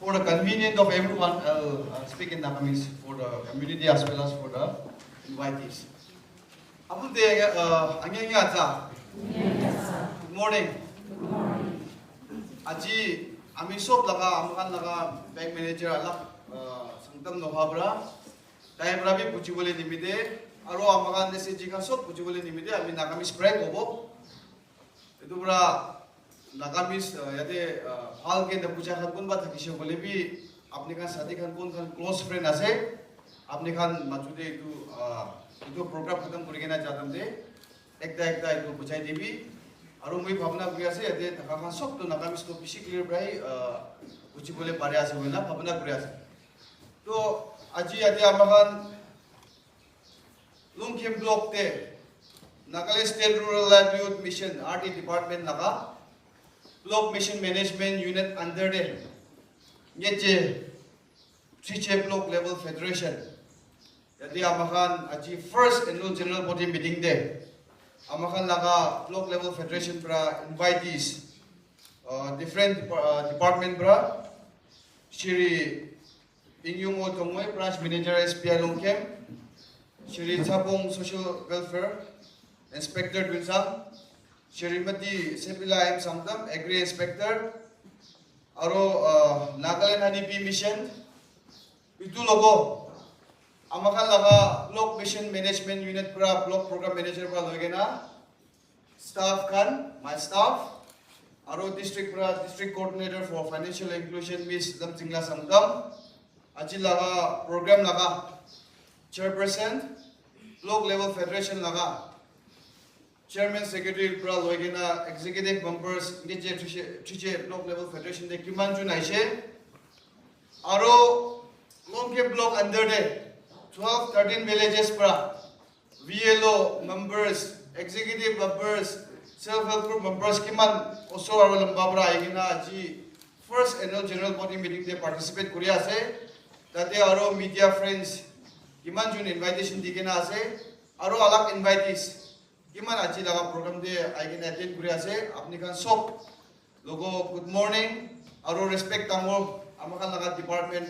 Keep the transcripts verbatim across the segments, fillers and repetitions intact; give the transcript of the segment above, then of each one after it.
For the convenience of everyone, I'll, I'll speak in Nagamese for the community as well as for the invitees. Abul de, uh, angenge atsa. Good morning. Aji ami sob laga, amakhan laga bank manager alak, uh, Sangtam Noha para, tai para bi buji bole nimite, aro amakhan S H G khan sob buji bole nimite ami Nagamese para kobo. Etu para Nagamese, uh, yate, uh, bhal ke na buja khan kunba thakise koile bi, apni khan sathi khan kun khan close friend ase, apni khan majute etu, uh, etu program khatam kuri kena jadam de, ekta ekta etu bujai dibi. Aru moi bhabna kuri ase, yate thaka khan sob to Nagamese to bishi clear para, uh, buji bole pare ase hoina bhabna kuri ase. To aji yate amakhan Lungkhem block te Nagaland State Rural Livelihood Mission, R D Department laga Block Mission Management Unit under te ngeche Triche Block Level Federation. Yate amakhan aji first annual general body meeting te amakhan laga block level federation para invitees, uh, different depa-, uh, department para Shri Ingyungo Tongoi, Branch Manager S B I Longkem, Shri Chapong, Social Welfare Inspector Dunsang, Shrimati Sepila M Sangtam, Agri Inspector, aro, uh, Nagaland Honeybee Mission, itu logo, amakhan laga Block Mission Management Unit pra, Block Program Manager pra loi kena, staff khan, my staff, aro district pra district coordinator for financial inclusion, Miss Lamtingla Sangtam, aji laga program laga chairperson, block level federation laga chairman, secretary pra loi kena executive members, nge je three J, three J block level federation te kiman jun aise, aro Longkem block under te twelve, thirteen villages pra V L O members, executive members, self help group members kiman osor aro lamba pra ahi kena aji first annual general body meeting te participate kuri ase. Tate aro media friends kiman jun invitation di kena ase, aro alag invitees kiman aji laga program te ahi kena attend kuri ase. Apni khan sob logo, good morning, aro respect dangor, amakhan laga department,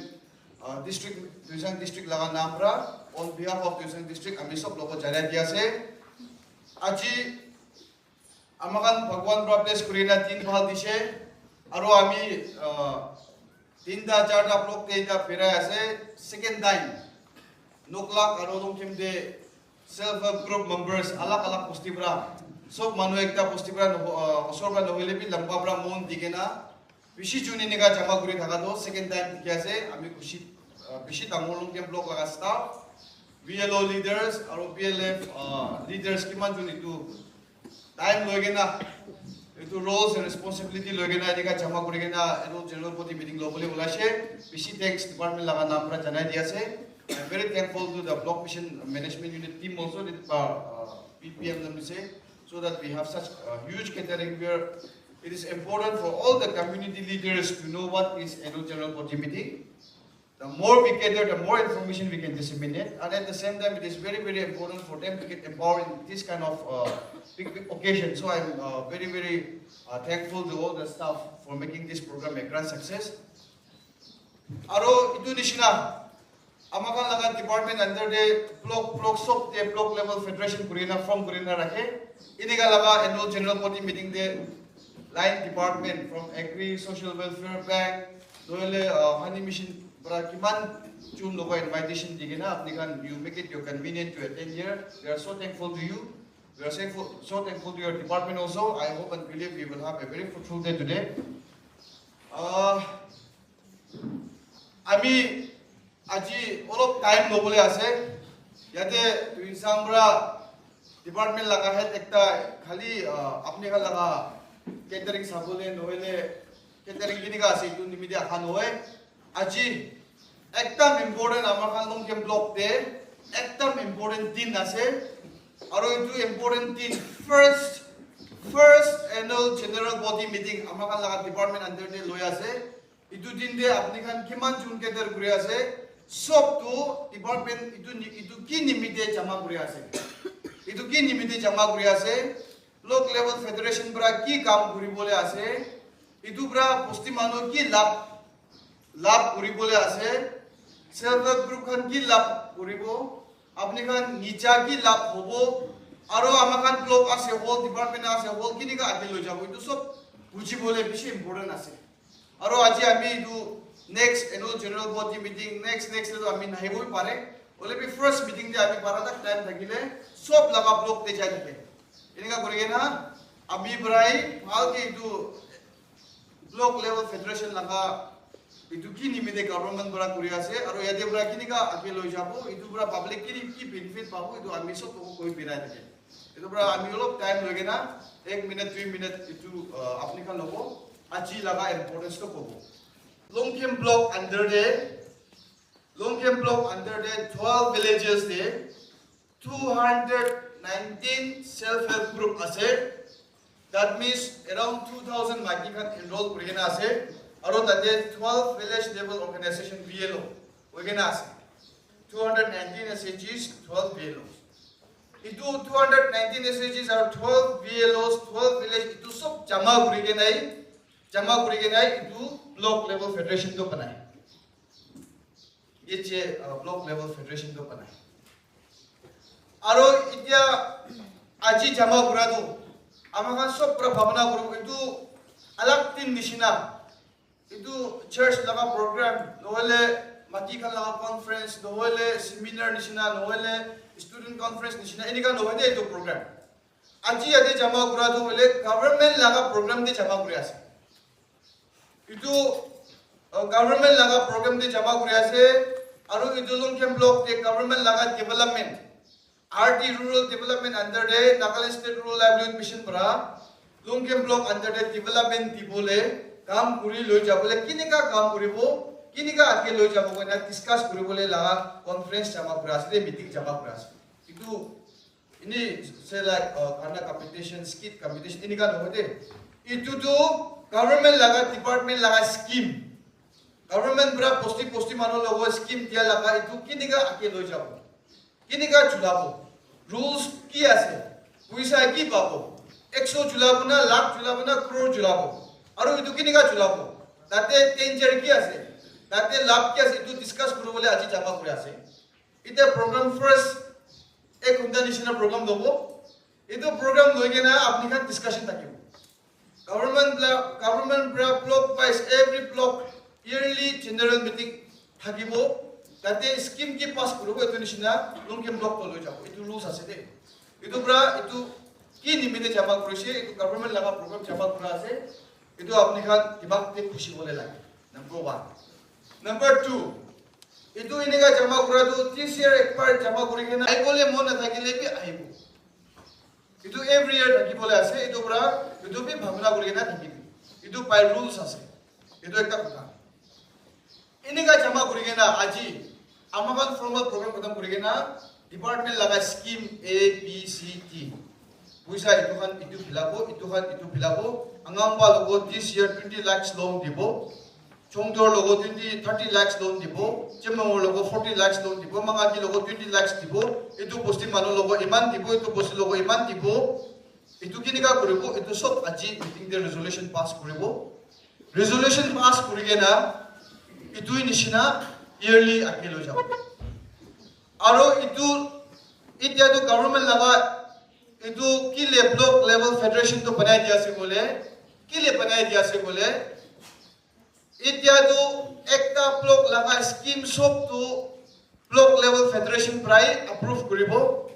uh, district, Tuensang district laga naam pra, on behalf of Tuensang district, ami sob logo janai di ase. Aji amakhan Bhagwan pra bless kurina din bhal dise, aro ami, uh, tinta charta block te ita birai ase, second time. Noklak aro Longkem te self help group members alag alag bosti pra, sob manu ekta bosti pra noho-, ah, osor pra nohoile bi lamba pra mon di kena bishi jun enika jama kuri thaka toh second time dikhi ase. Ami khushi, ah, bishi dangor Longkem block laga staff, V L O leaders aro B L F, ah, leaders kiman jun etu time loi kena, etu roles and responsibility loi kena, enika jama kuri kena, etu general body meeting lobole ulaise. Bishi thanks department laga naam pra janai di ase. I'm very thankful to the Block Mission Management Unit team also, led by, uh, B P M Lamse, so that we have such a huge gathering where it is important for all the community leaders to know what is annual general body meeting. The more we gather, the more information we can disseminate. And at the same time, it is very, very important for them to get empowered in this kind of uh, big, big occasion. So I'm uh, very, very uh, thankful to all the staff for making this program a grand success. Aro itu nishina, ama khan laga department under de block, block sob de block level federation kurina, form kurina rakhe. Inika laga annual general body meeting de line department from agri, social welfare, bank, nohole uh, honey mission para kiman jun logo invitation di kena apni khan you make it your convenient to attend here. We are so thankful to you. We are so thankful, so thankful to your department also. I hope and believe we will have a very fruitful day today. Uh, আমি আজি অলপ টাইম ল'বলৈ আছে। ইয়াতে টুইনচাং পৰা ডিপাৰ্টমেণ্ট লগা হেড একটা খালি আহ, আপুনি খান লগা কেটাৰিং চাবলৈ, নহ'লে কেটাৰিং কেনেকুৱা আছে এইটো নিমিত্তে অহা নহয়। আজি একদম ইম্পৰ্টেণ্ট, আমাৰ খান লংকেম ব্লক দে একদম ইম্পৰ্টেণ্ট দিন আছে। আৰু এইটো ইম্পৰ্টেণ্ট দিন, first first annual general body meeting আমাৰ খান লগা ডিপাৰ্টমেণ্ট আণ্ডাৰ দে লৈ আছে। এইটো দিন দে আপুনি খান কিমান জুন কেটাৰ কৰি আছে, সবটো ডিপাৰ্টমেণ্ট এইটো নি- এইটো কি নিমিত্তে জমা কৰি আছে, এইটো কি নিমিত্তে জমা কৰি আছে, ব্লক লেভেল ফেডাৰেশ্যন পৰা কি কাম কৰিবলৈ আছে, এইটো পৰা বস্তি মানুহ কি লাভ লাভ কৰিবলৈ আছে, চেল্ফ হেল্প গ্ৰুপ খান কি লাভ কৰিব, আপুনি খান নিজা কি লাভ হ'ব, আৰু আমাৰ খান ব্লক আছে, হ'ল ডিপাৰ্টমেণ্ট আছে, হ'ল কেনেকা আগে লৈ যাব, এইটো সব বুজিবলৈ বেছি ইম্পৰ্টেণ্ট আছে। আৰু আজি আমি এইটো next annual general body meeting next next আমি নাহিবই পাৰে, হ'লে বি ফাৰ্ষ্ট মিটিং যে আমি বাৰটা টাইম থাকিলে সব লগা ব্লক তে যাই থাকে। এনেকা কৰি কিনে আমি পৰাই ভালকে এইটো ব্লক লেভেল ফেডাৰেশ্যন লগা এইটো কি নিমিত্তে গভৰ্ণমেণ্ট পৰা কৰি আছে আৰু ইয়াতে পৰা কেনেকা আগে লৈ যাব, এইটো পৰা পাব্লিক কি কি বেনিফিট পাব, এইটো আমি সব কৈ বিলাই থাকে। এইটো পৰা আমি অলপ টাইম লৈ কিনে এক মিনিট দুই মিনিট এইটো আহ, আপুনি খান ল'ব, আজি লগা ইম্পৰ্টেঞ্চটো ক'ব। Longkhim block under the Longkhim block under the twelve villages the two hundred nineteen self help group আছে। That means around two thousand মাইকী খান এনৰোল কৰি কিনে আছে আৰু তাতে twelve village level organisation B L O' হৈ কিনে আছে। Two hundred nineteen S H Gs, twelve B L Os. এইটো two hundred nineteen S H Gs আৰু twelve B L Os, twelve village এইটো সব জমা কৰি কিনে জমা কৰি কিনে এইটো ব্লক লেভেল ফেডাৰেশ্যনটো বনায়। এই যে ব্লক লেভেল ফেডাৰেশ্যনটো বনায়। আৰু এতিয়া আজি জমা কৰাটো আমাৰ সব পৰা ভাৱনা কৰোঁ, এইটো অলপ দিন নিচিনা, এইটো চাৰ্চ লগা প্ৰগ্ৰাম, নহ'লে মাটি খান লগা কনফাৰেন্স, নহ'লে চেমিনাৰ নিচিনা, নহ'লে ষ্টুডেণ্ট কনফাৰেন্স নিচিনা, এনেকুৱা নহয় দেই এইটো প্ৰগ্ৰাম। আজি ইয়াতে জমা কৰাটো হ'লে গভৰ্ণমেণ্ট লগা প্ৰগ্ৰাম দি জমা কৰি আছে। এইটো গভৰ্ণমেণ্ট লগা প্ৰগ্ৰাম দি জমা কৰি আছে আৰু এইটো লংকেম ব্লক তে গভৰ্ণমেণ্ট লগা development, R D rural development under the Nagaland state rural livelihood mission পৰা Longkhim block under the development দিবলৈ কাম কৰি লৈ যাবলৈ কেনেকা কাম কৰিব, কেনেকা আগে লৈ যাব কাৰণে ডিছকাছ কৰিবলৈ লগা কনফাৰেন্স জমা কৰা আছে, মিটিং জমা কৰা আছে। এইটো এনে চে লাইক গানা কম্পিটিশ্যন, স্কিট কম্পিটিশ্যন এনেকা নহয় দেই। এইটোতো গভৰ্ণমেণ্ট লগা, ডিপাৰ্টমেণ্ট লগা স্কিম, গভৰ্ণমেণ্ট পৰা বস্তি বস্তি মানুহ লগৰ স্কিম দিয়া লগা, এইটো কেনেকা আগে লৈ যাব, কেনেকা চলাব, ৰুলছ কি আছে, পইচা কি পাব, একশ চলাব না, লাখ চলাব না, ক্ৰ'ৰ চলাব, আৰু এইটো কেনেকা চলাব, তাতে ডেঞ্জাৰ কি আছে, তাতে লাভ কি আছে, এইটো ডিছকাছ কৰিবলৈ আজি জমা কৰি আছে। এতিয়া প্ৰগ্ৰাম ফাৰ্ষ্ট এক ঘণ্টা নিচিনা প্ৰগ্ৰাম ল'ব। এইটো প্ৰগ্ৰাম লৈ কেনে আপুনি খান ডিছকাশ্যন থাকিব। গভৰ্ণমেণ্ট গভৰ্ণমেণ্ট পৰা block wise every block yearly general meeting থাকিব। তাতে স্কিম কি পাছ কৰিব এইটো নিচিনা লংকেম ব্লক লৈ যাব, এইটো ৰুলছ আছে দেই। এইটো পৰা এইটো কি নিমিত্তে জমা কৰিছে, এইটো গভৰ্ণমেণ্ট লগা প্ৰগ্ৰাম জমা কৰা আছে, এইটো আপুনি খান দিমাগতে খুচিবলৈ লাগে। Number one. নাম্বাৰ টু, এইটো এনেকা জমা কৰাটো ত্ৰিছ ইয়াৰ একবাৰ জমা কৰি কিনে আহিবলৈ মন নাথাকিলে বি আহিব। এইটো এভৰি ইয়াৰ থাকিবলৈ আছে, এইটো পৰা এইটো বি ভাৱনা কৰি কিনে থাকিবি। এইটো বাই ৰুলছ আছে, এইটো একটা কথা। এনেকা জমা কৰি কিনে আজি আমাৰ ফৰ্মেল প্ৰগ্ৰাম খতম কৰি কিনে ডিপাৰ্টমেণ্ট লগা scheme A B C D পইচা এইটো খান এইটো ফিলাব, এইটো খান এইটো ফিলাব। আঙামপা ল'ব, দিছ ইয়াৰ টুৱেণ্টি লাখছ লোন দিব। Chongdor logo twenty, thirty lakhs loan dibo, Chemongor logo forty lakhs loan dibo, Mangati logo twenty lakhs dibo, itu bosti manu logo iman dibo, itu bosti logo iman dibo. Itu kinika kuribo, itu sob aji meeting te resolution pass kuribo. Resolution pass kuri kena itu nishina yearly age loi jabo. Aro itu, itya tu government laga itu kile block level federation tu banai dia ase kole, kile banai dia ase kole, itya tu ekta block laga scheme sob tu block level federation prai approve kuribo.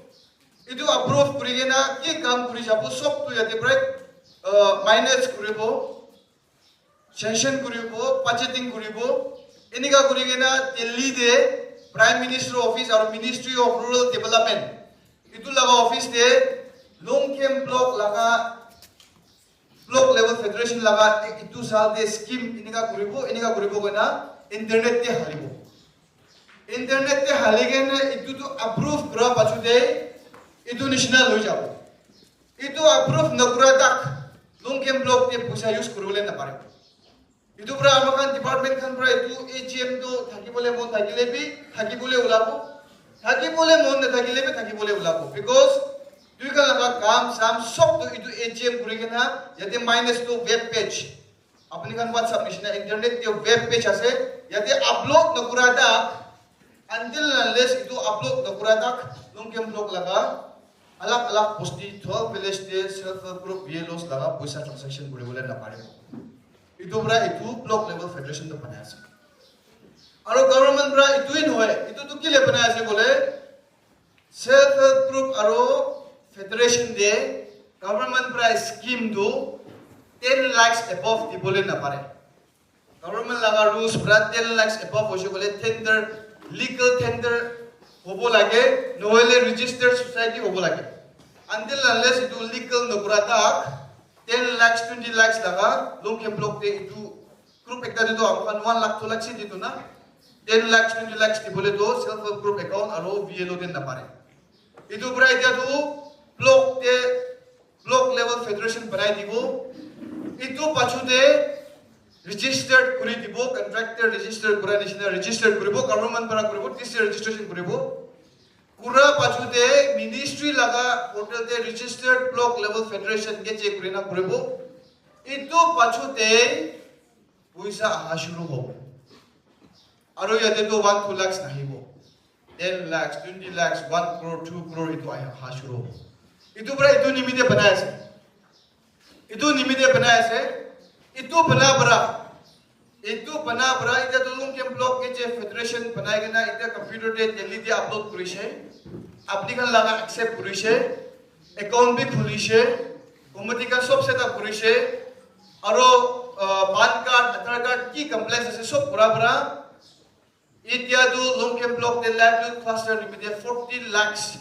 Itu approve kuri kena ki kam kuri jabo sob tu yate prai, uh, manage kuribo, sanction kuribo, budgeting kuribo. Enika kuri kena Delhi te Prime Minister Office aru Ministry of Rural Development itu laga office te Longkem block laga block level federation laga ek itu sal te scheme enika kuribo, enika kuribo kena internet te halibo. Internet te hali kena itu tu approve kura pachu te itu nishina loi jabo. Itu approve nakura tak Longkem block te puisa use kuribole napare. Itu pura ama khan department khan pura itu A G M tu thakibole mon thakile bi thakibole ulabo. Thakibole mon nathakile bi thakibole ulabo. Because dui khan laga kam sam sob tu itu A G M kuri kena yate minus tu web page. Apni khan WhatsApp nishina internet te web page ase. Yate upload nakura tak, until and unless itu upload nakura tak, Longkem block laga alag alag bosti twelve village te self help group B L Os laga puisa transaction kuribole napare. Itu pura itu block level federation tu banai ase. Aro government pura itu hi nohoi, itu tu kile banai ase kole, self help group aro federation te government pura scheme tu ten lakhs above dibole napare. Government laga rules pura ten lakhs above hoise kole tender, legal tender hobo lage, nohole registered society hobo lage. Until unless itu legal nakura tak, ten lakhs, twenty lakhs laga Longkem block te itu group ekta te tu apni khan one lakh, two lakhs hi ditu na. Ten lakhs, twenty lakhs dibole tu self help group account aro B L O te napare. Itu pura itya tu block te, block level federation banai dibo. Itu pachu te registered kuri dibo, contractor registered kura nishina registered kuribo, government para kuribo, T C registration kuribo. Kura pachu te ministry laga portal te registered block level federation ke check kurina kuribo. Itu pachu te puisa aha shuru hobo. Aro yate tu one two lakhs nahibo. Ten lakhs, twenty lakhs, one crore, two crore itu aha shuru hobo. Itu pura itu nimite banai ase. Itu nimite banai ase. Itu bana para. Itu bana para. Itya tu Longkem block ke je federation banai kena itya computer te Delhi te upload kurishe. Apni khan laga accept kurishe. Account bi khulishe. Committee khan sob set up kurishe. Aro, uh, PAN card, Aadhaar card ki compliance ase sob pura pura. Itya tu Longkem block te livelihood cluster nimite forty lakhs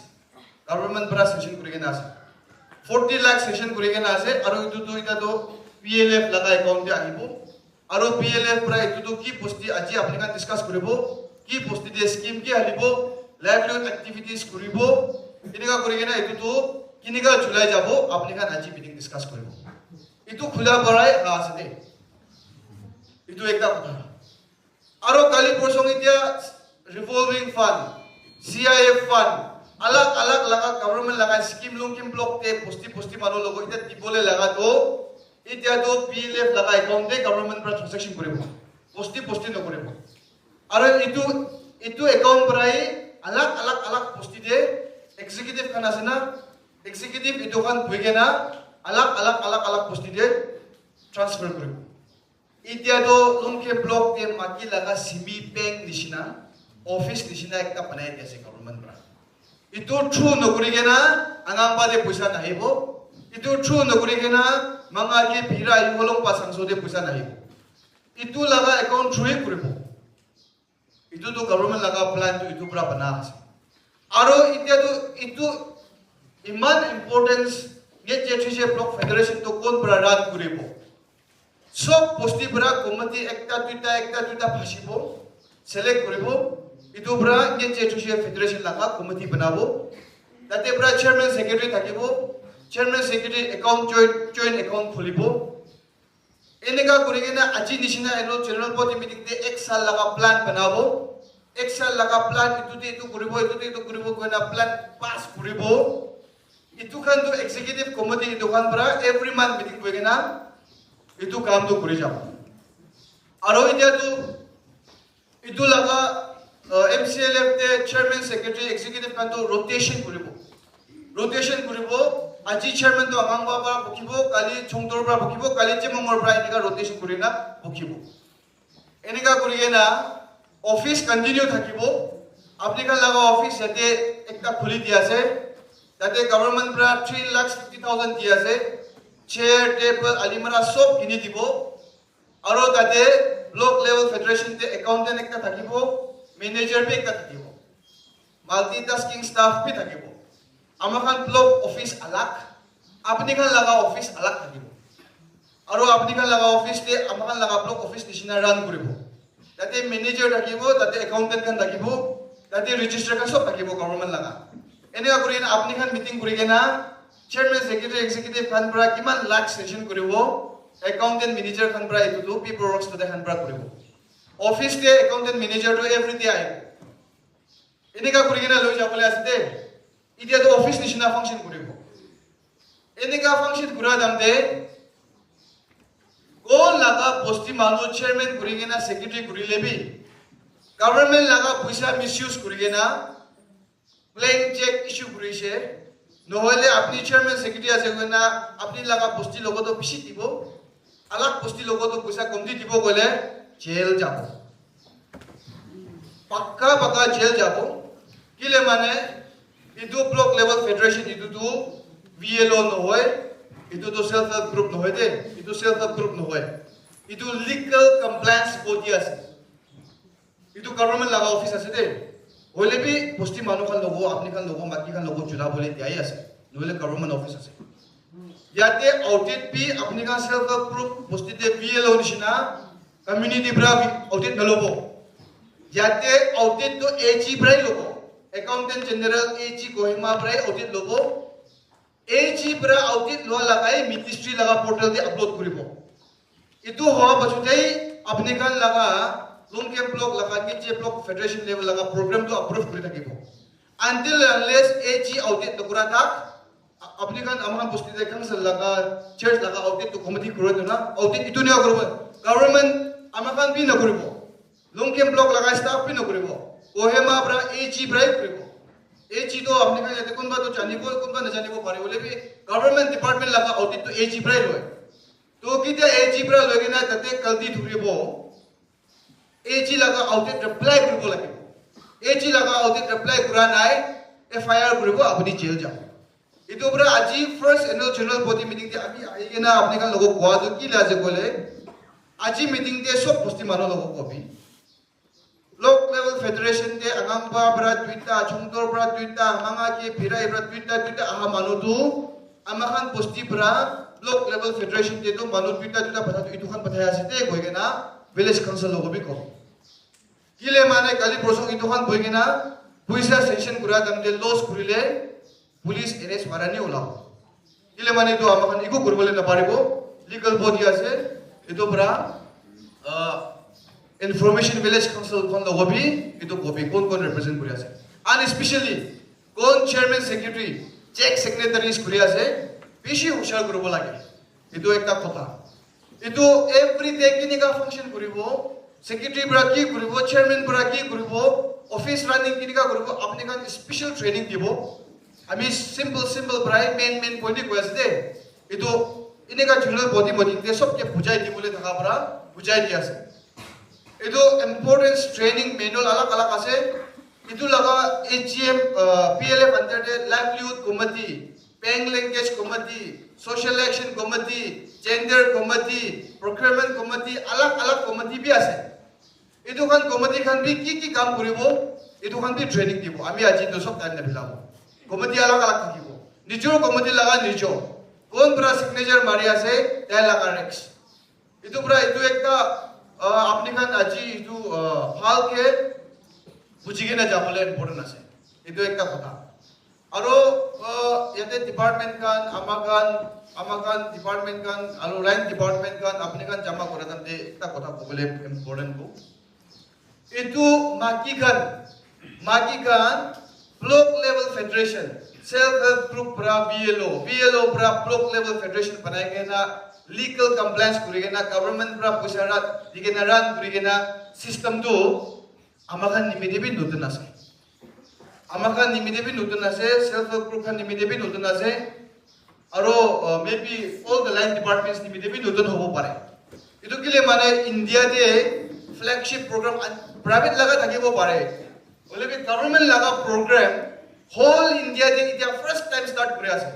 government para sanction kuri kena ase. Forty lakhs sanction kuri kena ase, aro itu tu itya tu P L F laga account te ahibo. Aro P L F para itu tu ki bosti aji apni khan discuss kuribo, ki bosti te scheme ki halibo, livelihood activities kuribo, enika kuri kena itu tu kinika chulai jabo apni khan aji meeting discuss kuribo. Itu khula parai aha ase de. Itu ekta kotha. Aro kali porsong itya revolving fund, C I F fund, alag alag laga government laga scheme Longkem block te bosti bosti manu logo itya dibole laga to itya to P L F laga account te government para transaction kuribo. Bosti bosti nokuribo. Aro itu, itu account para hi alag alag alag bosti te executive khan ase na, executive itu khan bhui kena alag alag alag alag bosti te transfer kuribo. Itya to Longkem block te maki laga simi bank nishina, office nishina ekta banai di ase government para. Itu through nokuri kena Angamba te puisa nahibo. Itu through nokuri kena Mangati Bira Yingolong Pasangso te puisa nahibo. Itu laga account through hi kuribo. Itu tu government laga plan tu itu pura bana ase. Aro itya tu itu iman importance nge Chetusia Block Federation tu kon pura run kuribo. Sob bosti pura committee ekta duita, ekta duita phasibo, select kuribo. Itu pura nge Chetusia Federation laga committee banabo. Tate pura chairman secretary thakibo. Chairman secretary account joint, joint account khulibo. Eneka kuri kena aji nishina annual general body meeting te ek saal laga plan banabo. Ek saal laga plan, itu te itu kuribo, itu te itu kuribo koina plan pass kuribo. Itu khan tu executive committee itu khan para every month meeting kuri kena itu kam tu kuri jabo. Aro itya tu itu laga, uh, M C L F te chairman, secretary, executive khan tu rotation kuribo. Rotation kuribo. Aji chairman tu Angangba para bukhibo, kali Chongtor para bukhibo, kali Chimongor para, eneka rotation kurina bukhibo. Eneka kuri kena office continue thakibo. Apni khan laga office yate ekta khuli di ase. Tate government para three lakhs fifty thousand di ase. Chair, table, alimara sob kini dibo. Aro tate block level federation te accountant ekta thakibo, manager bi ekta thakibo. Multitasking staff bi thakibo. Ama khan block office alag, apni khan laga office alag thakibo. Aro apni khan laga office te ama khan laga block office nishina run kuribo. Tate manager thakibo, tate accountant khan thakibo, tate register khan sob thakibo government laga. Eneka kuri kena apni khan meeting kuri kena chairman, secretary, executive khan para kiman lakh sanction kuribo, accountant, manager khan para itu tu paperwork tate khan para kuribo. Office te accountant, manager tu every day ahibo. Eneka kuri kena loi jabole ase de. Itya tu office nishina function kuribo. Eneka function kura time te kon laga bosti manu chairman kuri kena secretary kuri lebi government laga puisa misuse kuri kena blank check issue kurishe. Nohole apni chairman, secretary ase koina apni laga bosti logo to bishi dibo, alag bosti logo to puisa komti dibo koile jail jabo. Pakka pakka jail jabo. Kile mane, itu block level federation itu tu V L O nohoi, itu tu self help group nohoi de, itu self help group nohoi. Itu legal compliance body ase. Itu government laga office ase de. Hoile bi bosti manu khan logo, apni khan logo, maki khan logo jula bole diya ase. Nohole government office ase. Yate audit bi apni khan self help group bosti te V L O nishina community pra bi audit nalobo. Yate audit to A G pra lobo. Accountant General A G Kohima pra audit lobo. A G pra audit loa lagai ministry laga portal te upload kuribo. Itu hoa pachu tei apni khan laga Longkem block laga niche block federation level laga program tu approve kuri thakibo. Until unless A G audit nokura thak, a-, apni khan ama khan bosti te council laga, church laga audit tu committee kura tu na, audit itu niya kuribo. Government ama khan bi nakuribo. Longkem block laga staff bi nakuribo. Kohima pra A G pra kuribo. A G to apni khan yate kunba to janibo, kunba najanibo pare. Hoile bi government department laga audit to A G pra loi. To kitia A G pra loi kena tate kalti dhuribo. A G laga audit reply kuribo lagibo. A G laga audit reply kura nai, F I R kuribo, apuni jail jabo. Itu pra aji first annual general body meeting te ami ahi kena apni khan logo koa tu ki la ase koile, aji meeting te sob bosti manu logo kobi. Block level federation te Angangba pra duita, Chungtor pra duita, Manga ke Birai pra duita, duita aha manu tu ama khan bosti pra block level federation te tu manu duita duita patha tu itu khan pathai ase te koi kena village council logo bi ko. Kile mane kali porsu itu khan boi kena puisa sanction kura time te loss kurile police arrest warrant ni ulabo. Kile mane itu ama khan iku kuribole na paribo, legal body ase, itu pra, ah, information village council khan logo bi itu kobi kon kon represent kuri ase. And especially kon chairman, secretary, check signatories kuri ase, bishi hushar kuribo lage. Itu ekta kotha. Itu every day kinika function kuribo, secretary pra ki kuribo, chairman pra ki kuribo, office running kinika kuribo, apni khan special training dibo. Ami simple simple pra main main point koi ase de. Itu inika general body meeting te sob ke bujai dibole thaka pra bujai di ase. Itu importance training manual alag alag ase. Itu laga A G M, uh, P L F under te livelihood committee, bank linkage committee, social action committee, gender committee, procurement committee, alag alag committee bi ase. Itu khan committee khan bi ki ki kam kuribo, itu khan bi training dibo. Ami aji to sob time na bilabo. Committee alag alag thakibo. Nijor committee laga nijor. Kon pra signature mari ase, tai laga risk. Itu pra itu ekta, ah, apni khan aji itu, ah, bhal ke buji kena jabole important ase. Itu ekta kotha. Aro uh, yate department khan, ama khan, ama khan department khan, aro line department khan, apni khan jama kora time te ekta kotha kobole important ko. Itu maki khan, maki khan block level federation, self help group pra B L O, B L O pra block level federation banai kena legal compliance kuri kena government pra puisa ra di kena run kuri kena system tu ama khan nimite bi notun ase. Ama khan nimite bi notun ase, self help group khan nimite bi notun ase. Aro uh, maybe all the line departments nimite bi notun hobo pare. Itu kile mane India te flagship program an- private laga thakibo pare. Hoile bi government laga program whole India te itia first time start kuri ase.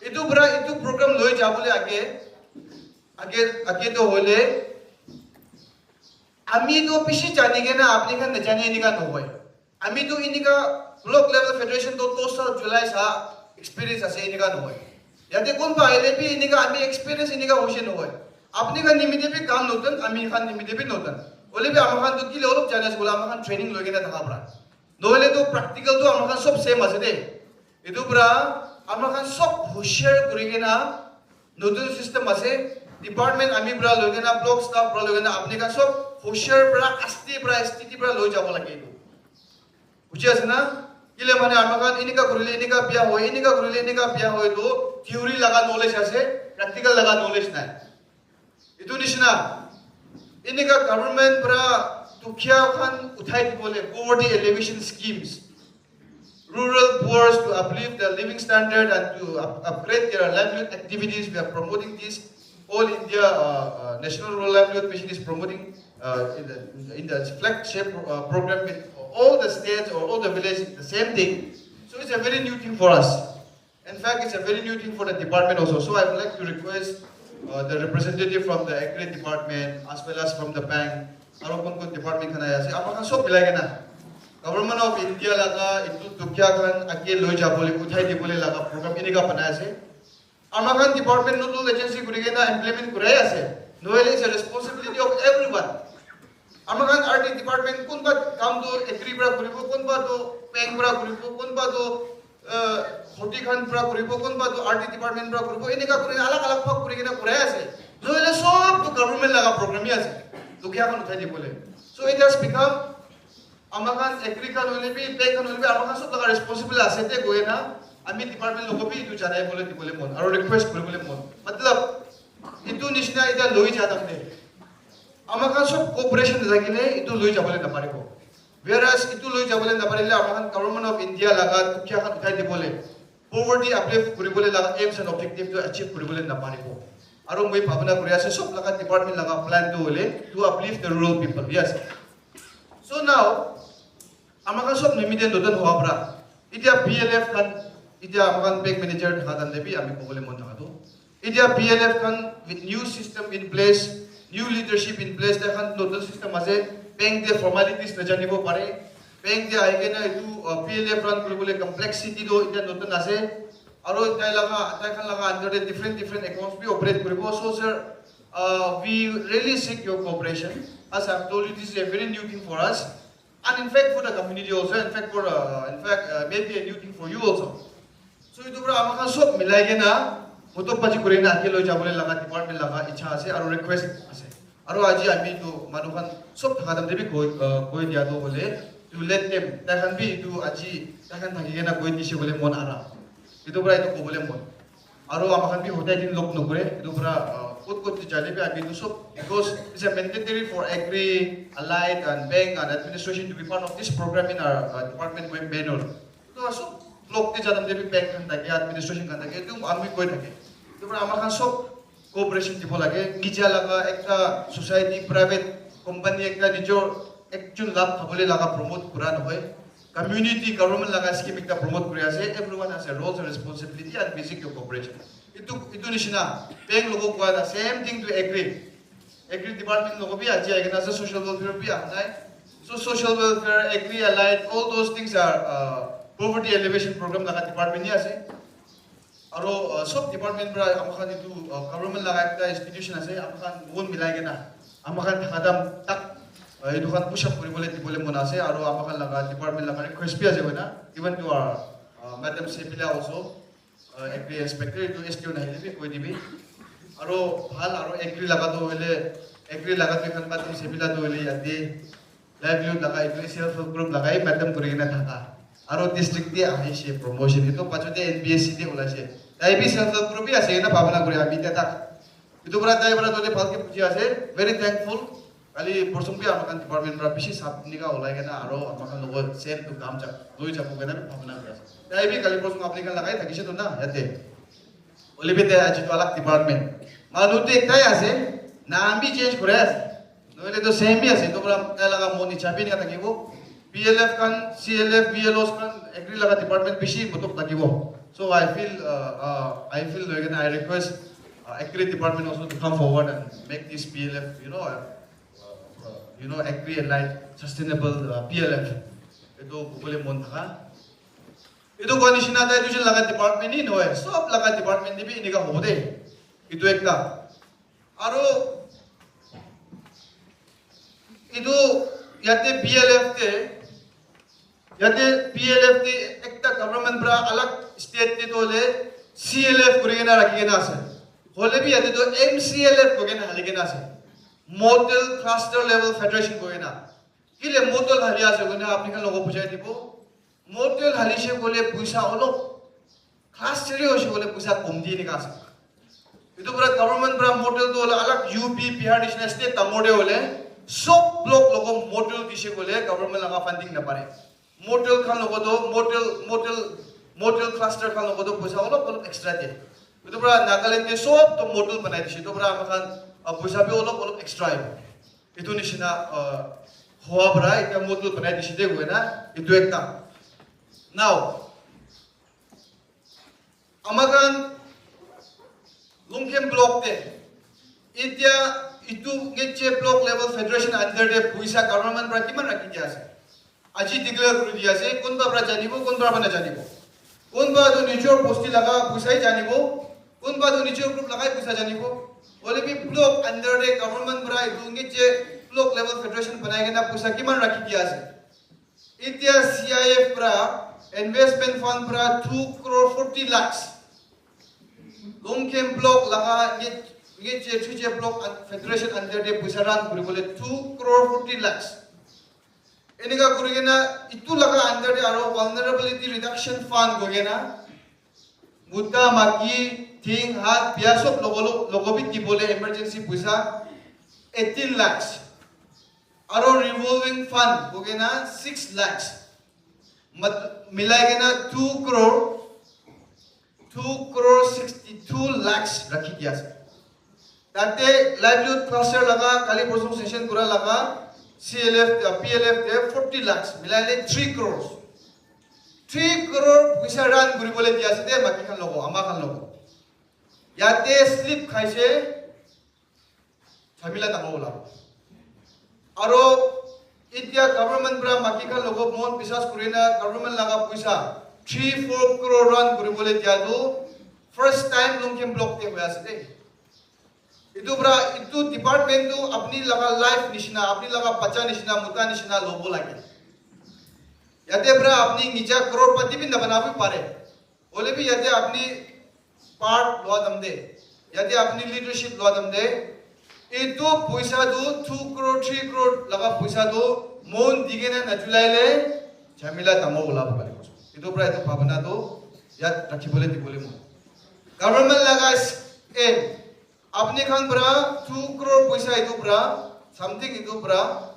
Itu pra itu program loi jabole age age age to hoile ami to bishi jani kena apni khan najani enika nohoi. Ami tu inika block level federation tu tosa July sa experience ase inika nohoi. Yate kunba ahile bi inika ami experience inika hoise nohoi. Apni khan nimite bi kam notun, ami khan nimite bi notun. Hoile bi ama khan tu kile olop jane ase koile ama khan training loi kena thaka pra. Nohole tu practical tu ama khan sob same ase de. Etu pra ama khan sob hoshiar kuri kena notun system ase, department ami pra loi kena block staff pra loi kena apni khan sob hoshiar pra asti pra stiti pra loi jabo lage etu. Buji ase na? Kile mane ama khan inika kurile inika bia hoi, inika kurile inika bia hoi to theory laga knowledge ase, practical laga knowledge nai. Itu nishina, inika government pra dukhia khan uthai dibole poverty alleviation schemes, rural poor to uplift their living standard and to up- upgrade their livelihood activities. We are promoting this. All India uh, uh, National Rural Livelihood Mission is promoting uh, in, the, in the flagship uh, program with all the states or all the villages the same thing. So it's a very new thing for us. In fact, it's a very new thing for the department also. So I would like to request uh, the representative from the agri department as well as from the bank, aro kon kon department khan ase, ama khan sob milai kena Government of India laga itu dukhia khan age loi jabole, uthai dibole laga program inika banai ase. Ama khan department nodal agency kuri kena implement kurai ase. Nohole it's a responsibility of everyone. Ama khan R D department kunba kam tu agri pra kuribo, kunba tu bank pra kuribo, kunba tu uh, khoti khan pra kuribo, kunba tu R D department pra kuribo, eneka kuri alag alag bhag kuri kena kurai ase. Nohole sob tu government laga program hi ase. Dukhia khan uthai dibole. So it has become ama khan agri khan hoile bi bank khan hoile bi ama khan sob laga responsible ase te koi na ami department logo bi etu janai bole dibole mon aro request kuribole mon. Matlab, etu nishina eta loi ja time te ama khan sob cooperation thakile etu loi jabole naparibo. Whereas etu loi jabole naparile ama khan Government of India laga dukhia khan uthai dibole, poverty uplift kuribole laga aims and objective to achieve kuribole naparibo. Aro moi bhabna kuri ase sob laga department laga plan tu hoile to uplift the rural people. Yes. So now ama khan sob nimite notun hoa pra. Itya B L F khan, itya ama khan bank manager thaka time te bi ami kobole mon thaka tu. Itya B L F khan with new system in place, new leadership in place, tai khan notun system ase, bank te formalities na janibo pare. Bank te ahi kena itu uh, B L F run kuribole complexity do itya notun ase. Aro tai laga, tai khan laga under te different different accounts bi operate kuribo. So sir, uh, we really seek your cooperation. As I've told you, this is a very new thing for us. And in fact, for the community also, in fact, for uh, in fact, uh, maybe a new thing for you also. So itu pra ama khan sob milai kena, hotok paji kuri na ake loi jabole laga department laga ichha ase, aro request ase. Aro aji ami itu manu khan sob thaka time te bi koi, uh, koi dia to bole, to let them, tai khan bi itu aji, tai khan thaki kena koi dise bole mon ara. Itu pra itu kobole mon. Aro ama khan bi hotai din log nokore, itu pra uh, kot kot jale bi ami itu sob, because it's a mandatory for agri, allied and bank and administration to be part of this program in our uh, department going manual. Itu sob log te jana de bi bank khan thake, administration khan thake, itu ami koi thake. Itu pra ama khan sob cooperation dibo lage, nija laga ekta society, private company ekta nijor ekjon lab khabole laga promote kura nohoi. Community government laga scheme ekta promote kuri ase, everyone has a roles and responsibility and basic cooperation. Itu itu nishina bank logo kua the same thing to agri. Agri department logo bi aji ahi kena ase, social welfare bi ahanai. So social welfare, agri allied, all those things are uh, poverty elevation program laga department hi ase. Aro uh, sob department pra ama khan itu uh, government laga ekta institution ase, ama khan mon milai kena ama khan thaka time tak uh, itu khan push up kuribole dibole mon ase, aro ama khan laga department laga request bi ase koina, even to our Madam Sebila also, uh, agri inspector, itu S T O nahile bi koi dibi. Aro bhal aro agri laga tu hoile, agri laga tu khan Madam Sebila tu hoile yate livelihood laga itu self help group laga hi madam kuri kena thaka. Aro district te ahishe promotion, itu pachote N B S C te ulaise. Tai bi self help group hi ase na bhabana kuri ami te tak. Itu para tai para tole bhalke buji ase. Very thankful. Kali porsong bi ama khan department para bishi sap nika ulai kena aro ama khan logot same to kam ja loi jabo kena bi bhabana kuri ase. Tai bi kali porsong apni khan lagai thakise to na yate. Hoile bi tai aji to alag department. Manu to ektai ase, naam bi change kore ase. Nohole to same bi ase. To para tai laga mon icha bi nika thakibo. B L F khan, C L F, B L Os khan, agri laga department bishi motok thakibo. So I feel, uh, uh, I feel like, and I request, uh, agri department also to come forward and make this B L F, you know, uh, uh, uh, you know, agri and light sustainable, uh, B L F. Itu kobole mon thaka. Itu koa nishina tai duijon laga department hi nohoi, sob laga department te bi enika hobo de. Itu ekta. Aro itu yate B L F te, yate B L F te ekta government pra alag state te to hoile C L F kuri kena rakhi kena ase. Hoile bi yate to M C L F koi kena hali kena ase. Model Cluster Level Federation koi kena. Kile model hali ase koina apni khan logot bujai dibo. Model hali se kole puisa olop, class three hoise kole puisa kom di nika ase. Itu pura government pura model tu hoile alag U P, Bihar nishina state dangor te hoile sob block logot model dise kole government laga funding napare. Model khan logot tu model, model, model cluster khan logot tu puisa olop olop extra de. Itu pura Nagaland te sob tu model banai dise. Itu pura ama khan, ah, puisa bi olop olop extra ahibo. Itu nishina, ah, hoa pura ekta model banai dise de koi na. Itu ekta. Now, ama khan Longkhim block te, itya itu Ngeche block level federation under te puisa government pra kiman rakhi dia ase. Aji declare kuri dia ase, kunba pra janibo, kunba pra najanibo. Kunba tu nijor bosti laga puisa hi janibo, kunba tu nijor group laga hi puisa janibo. Hoile bi block under te government pra itu Ngeche block level federation banai kena puisa kiman rakhi dia ase. Itya C I F pra, investment fund pra two crore forty lakhs. Longkhim block laga Nge-, Ngeche Threche block and federation under te puisa run kuri bole two crore forty lakhs. Enika kuri kena itu laga under te aro vulnerability reduction fund koi kena Muta, maki, thing, hat, bia sob logo, logo bi dibole emergency puisa eighteen lakhs. Aro revolving fund koi kena six lakhs. Mat-, milai kena two crore, two crore sixty-two lakhs rakhi dia ase. Tate livelihood cluster laga kali porsong session kura laga C L F, uh, P L F te forty lakhs, milai le three crores. Three crore puisa run kuri bole dia ase de, maki khan logo, ama khan logo. Yate slip khaise, jhamila dangor ola. Aro itya government pra maki khan logo mon biswas kuri na government laga puisa three four crore run kuri bole dia tu first time Longkhim block te hoi ase de. Itu pra, itu department tu apni laga life nishina, apni laga bacha nishina, muta nishina lobo lage. Yate pra apni nija crorepati bi nabana bi pare. Hoile bi yate apni part lua dam de, yate apni leadership lua dam de, itu puisa tu two crore, three crore laga puisa tu mon di kena nachulai le jhamila dangor ulabo pare. Itu pra itu bhabana tu yat rakhibole dibole mon. Government laga aim, apni khan pra two crore puisa itu pra, something itu pra,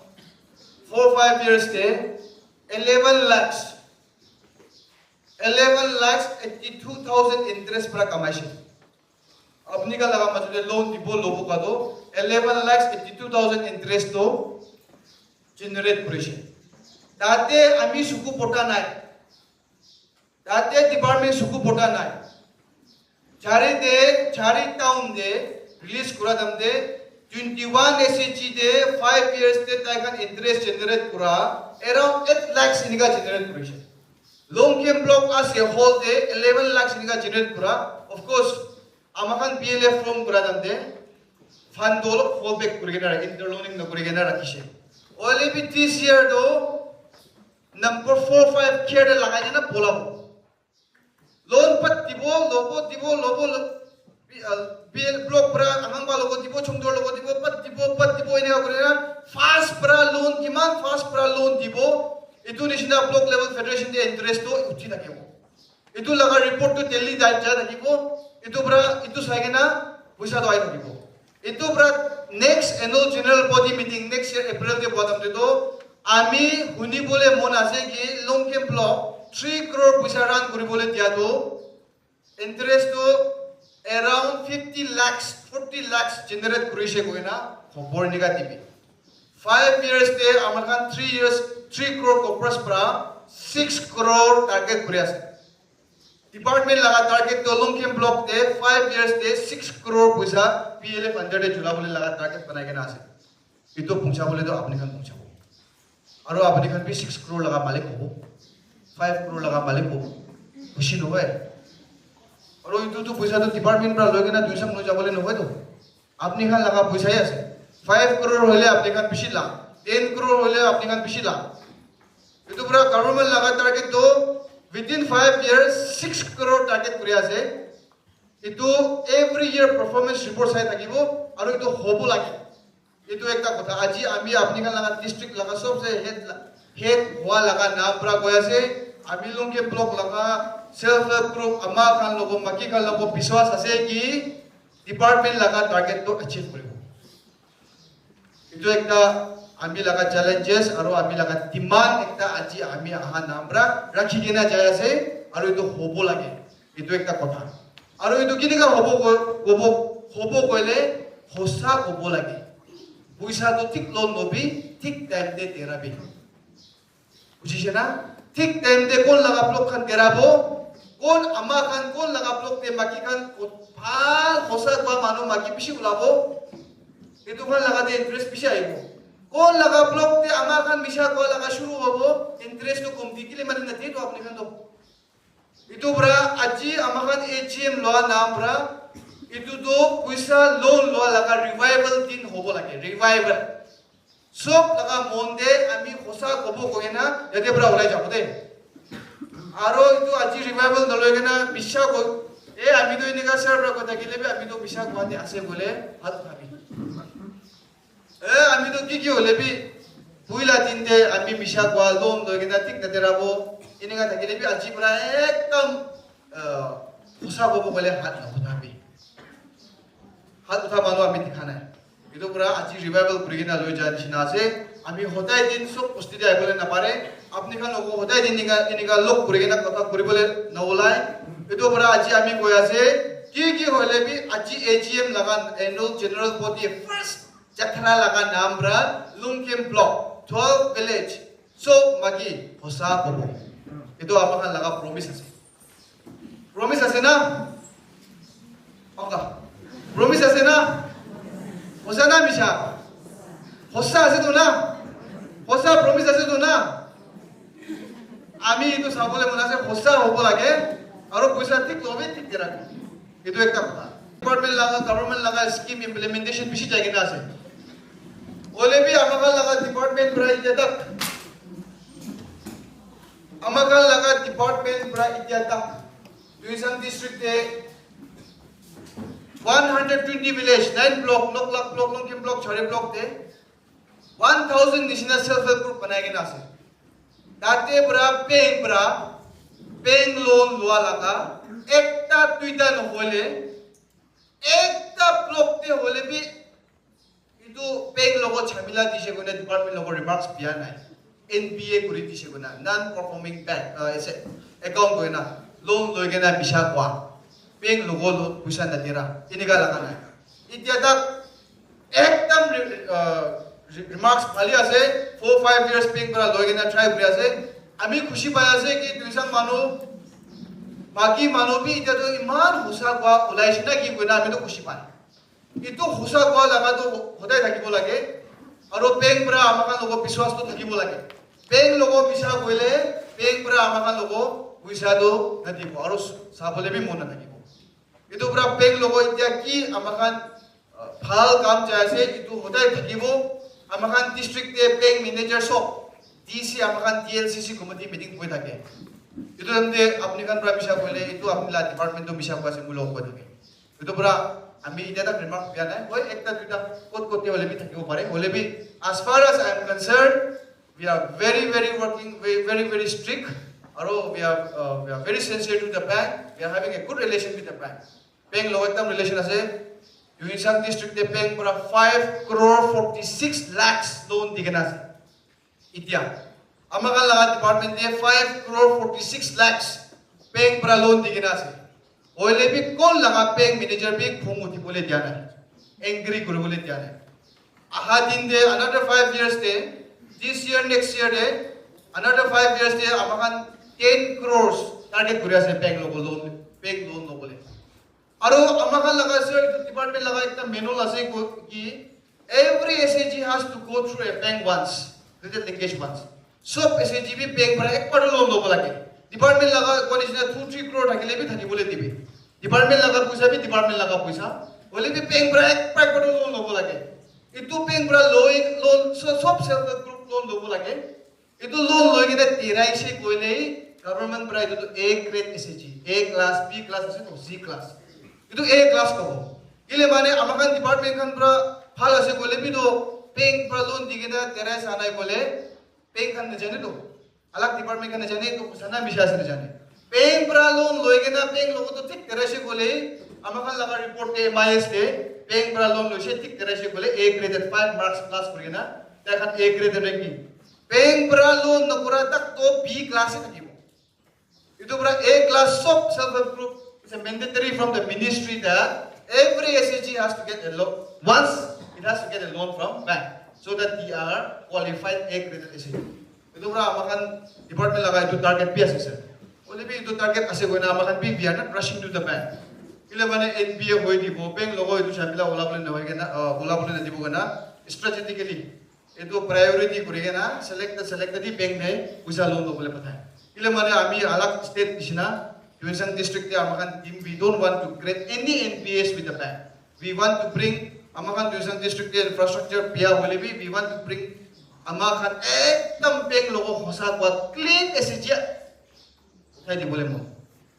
four five years te eleven lakhs, eleven lakhs eighty two thousand interest pra kamaise. Apni khan laga majute loan dibo lobo ka to eleven lakhs eighty two thousand interest to generate kurise. Tate ami suku pota nai. Tate department suku pota nai. Chari te, Chari town te release kura dam te twenty one S H G te five years te tai khan interest generate kura around eight lakhs enika generate kurise. Longkhim block as a whole te eleven lakhs enika generate kura. Of course, ama khan P L F form kura dam te fund to olop hold back kuri kena, interloaning no kuri kena rakhise. Hoile bi this year to number four five care te lagai kena bolabo. Loan pat dibo, lobo, dibo, lobo, lo-, P L, P L block pra, ahang ba logo dibo, chungdor logo dibo, pat dibo, pat dibo, eneka kuri na, fast pra loan, kiman fast pra loan dibo, itu nishina block level federation de interest to uthi thakibo. Itu laga report to Delhi jai, jai thakibo, itu pra, itu sai kena, puisa to ahi thakibo. Itu pra next annual general body meeting next year April de bodam de to, ami huni bole mon ase ki Longkem block three crore puisa run kuri bole dia to, interest to around fifty lakhs, forty lakhs generate kurise koina khobor nika dibi. Five years te amar khan three years, three crore corpus pra six crore target kuri ase. Department laga target to Longkem block te five years te six crore puisa P L F under te jula bole laga target banai kena ase. Itu pungcha bole to apni khan pungcha bo. Aro apni khan bi six crore laga malik hobo, five crore laga malik hobo, khushi nohoi? Aro itu tu puisa tu department pra loi kena duisang loi jabole nohoi to. Apni khan laga puisa hi ase. Five crore hoile apni khan bishi la, ten crore hoile apni khan bishi la. Itu pura government laga target to within five years six crore target kuri ase. Itu every year performance report sai thakibo, aro itu hobo lage. Itu ekta kotha. Aji ami apni khan laga district laga sobse head la-, head hua laga naam pra koi ase. Ami Longkem block laga self help group ama khan logo, maki khan logo biswas ase ki department laga target to achieve kuribo. Itu ekta ami laga challenges aro ami laga demand ekta aji ami aha naam pra rakhi kena jai ase, aro itu hobo lage. Itu ekta kotha. Aro itu kinika hobo ko-, hobo, hobo koile hosa hobo lage. Puisa to thik loan lobi, thik time te dera bi. Bujise na? Thik time te kon laga block khan dera bo, kon ama khan, kon laga block te maki khan ko-, bhal hosa kua manu maki bishi ulabo. Itu khan laga te interest bishi aibo. Kon laga block te ama khan misha kua laga shuru hobo, interest to komti kile mane na de to apni khan to. Itu pra aji ama khan A G M loa naam pra itu tu puisa loan loa laga revival din hobo lage, revival. Sob laga mon de ami hosa kobo koi na yate pra ulai jabo de. Aro itu aji revival naloi kena misha ko, e ami tu enika sir pra koi thakile bi ami tu misha koa de ase bole hat uthabi. Eh, ami tu ki ki hole bi, puila din te ami misha kua loan loi kena thik na dera bo, enika thakile bi aji pra ekdam, eh, hosa kobo kole hat na utha bi. Hat utha manu ami dikha nai. Itu pra aji revival kuri kena loi ja nishina ase. Ami hodai din sob bosti te ahibole napare. Apni khan logo hodai din enika, enika log kuri kena kotha kuri bole na ulai. Itu pra aji ami koi ase, ki ki hole bi aji A G M laga annual general body first Jakhana laga naam pra Longkem block, twelve village, sob maki hosa kobo. Itu ama khan laga promise ase. Promise ase na? Paka. Promise ase na? Hosa na misha? Hosa ase to na? Hosa promise ase to na? Ami itu sabole mon ase, hosa hobo lage, aro puisa thik lobe, thik dera. Itu ekta kotha. Department laga, government laga scheme implementation bishi jai kena ase. Ole bi ama khan laga department pra itya tak, ama khan laga department pra itya tak, Tuensang district te one hundred twenty village, nine block, Noklak block, Longkem block, Chari block te one thousand nishina self help group banai kena ase. Tate pra bank pra bank loan lua laga ekta duita nohole, ekta block te hole bi itu bank logo jhamila dise koina department logo remarks dia nai. N P A kuri dise koina, non performing bank, uh, ase, account koina loan loi kena misha koa, bank logo lo puisa na dera, enika laga nai. Itya tak ekdam re-, uh, re-, remarks bhali ase, four five years bank para loi kena try kuri ase. Ami khushi pai ase ki Tuensang manu, baki manu bi itya tu iman hosa koa ulai se na ki koina ami tu khushi pai. Itu hosa koa laga tu hodai thakibo lage. Aro bank para ama khan logo biswas tu thakibo lage. Bank logo misha koile, bank para ama khan logo puisa tu nadibo. Aro sabole bi mon nathakibo. Itu para bank logo itya ki ama khan, uh, bhal kam jai ase, itu hodai thakibo. Ama khan district te bank manager sob, D C ama khan T L C C committee meeting hoi thake. Etu time te apni khan para misha koile, etu apni la department tu misha koa ase moi log koi thake. Etu para ami etia tak remark dia nai. Hoi, ekta duita kot kot te hoile bi thakibo pare. Hoile bi, as far as I am concerned, we are very, very working, very, very, very strict. Aro we are, uh, we are very sincere to the bank. We are having a good relation with the bank. Bank lo ekdam relation ase. Tuensang district te bank para five crore forty six lakhs loan di kena ase. Itia, ama khan laga department te five crore forty six lakhs bank para loan di kena ase. Hoile bi kon laga bank manager bi khung uthi bole dia nai, angry kuri bole dia nai. Aha din te another five years te, this year, next year te, another five years te ama khan ten crores target kuri ase bank logo loan, bank loan lobole. Aro ama khan laga sir, etu department laga ekta manual ase ko ki, every S H G has to go through a bank once, credit linkage once. Sob S H G bi bank para ek bar loan lobo lage. Department laga ko nishina two three crore thakile bi thaki bole dibi. Department laga puisa bi department laga puisa. Hoile bi bank para ek bar loan lobo lage. Etu bank para loi loan, so sob self help group loan lobo lage. Etu loan loi kena terai se koile government para etu tu A grade S H G, A class, B class ase to C class. Etu A class kobo. Kile mane ama khan department khan para bhal ase koile bi to bank para loan di kena terai sa nai koile bank khan najane to. Alag department khan najane to sana misha ase najane. Bank para loan loi kena bank logo to thik terai se koile ama khan laga report te M I S te bank para loan loi se thik terai se koile A grade five marks plus kuri kena tai khan A grade ranking. Bank para loan nokura tak to B class e thakibo. Etu para A class sob self help group is a mandatory from the ministry that every S H G has to get a loan. Once it has to get a loan from bank so that they are qualified A graded S H G. Etu para ama khan department laga etu target bi ase sir. Hoile bi etu target ase koina ama khan bi we are not rushing to the bank. Kile mane N P A hoi dibo, bank logo etu chamila ola bole na hoi kena, uh, ola bole na dibo kena strategically etu priority kuri kena selected selected di bank te puisa loan lobole pathai. Kile mane ami alag state nishina Tuensang district te ama khan team, we don't want to create any N P As with the bank. We want to bring ama khan Tuensang district te infrastructure bia hole bi we want to bring ama khan ekdam bank logo hosa kwa clean S H G uthai dibole mon.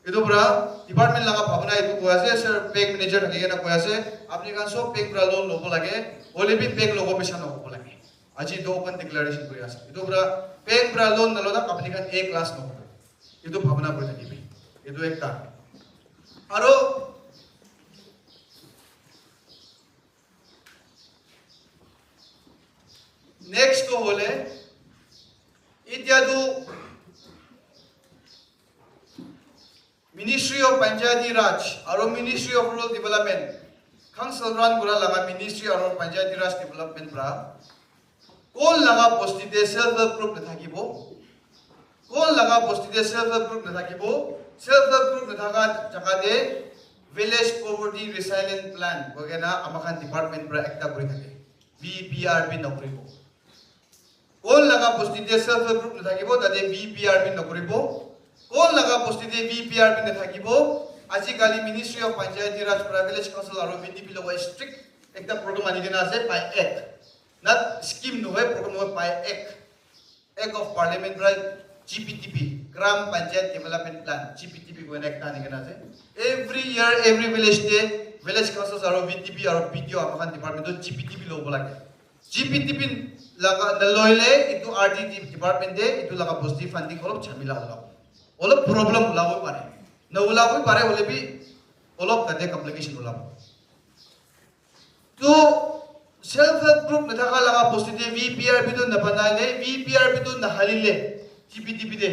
Etu para department laga bhabna etu koi ase, sir, bank manager thaki kena koi ase, apni khan sob bank para loan lobo lage, hole bi bank logo misha nohobo lage. Aji etu open declaration kuri ase. Etu para bank para loan nalo tak apni khan A class nohobo. Etu bhabna kuri thakibi. Etu ekta. Aro next to hole, itia tu Ministry of Panchayati Raj aro Ministry of Rural Development, council run kura laga Ministry aro Panchayati Raj Development pra kon laga bosti te self help group nathakibo, kon laga bosti te self help group nathakibo, self help group nathaka jaga te village poverty resilient plan koi kena ama khan department pra ekta kuri thake, V P R P nokuribo. Kon laga bosti te self help group nathakibo, tate V P R P nokuribo. Kon laga bosti te V P R P nathakibo. Ajikali Ministry of Panchayati Raj pra village council aro V D P logo strict ekta program ani kena ase, by act. Not scheme nohoi, program nohoi, by act. Act of Parliament pra G P D P, Gram Panchayat Development Plan, G P D P koina ekta ani kena ase. Every year, every village te, village councils aro V D P aro P D O ama khan department to G P D P lobo lage. G P D P laga naloile itu R D D department te itu laga bosti funding olop jhamila olop. Olop problem ulabo pare. Na ulabo pare hole bi olop tate complication ulabo. To self help group nathaka laga bosti te V P R P to nabanaile, V P R P to nahalile, G P D P te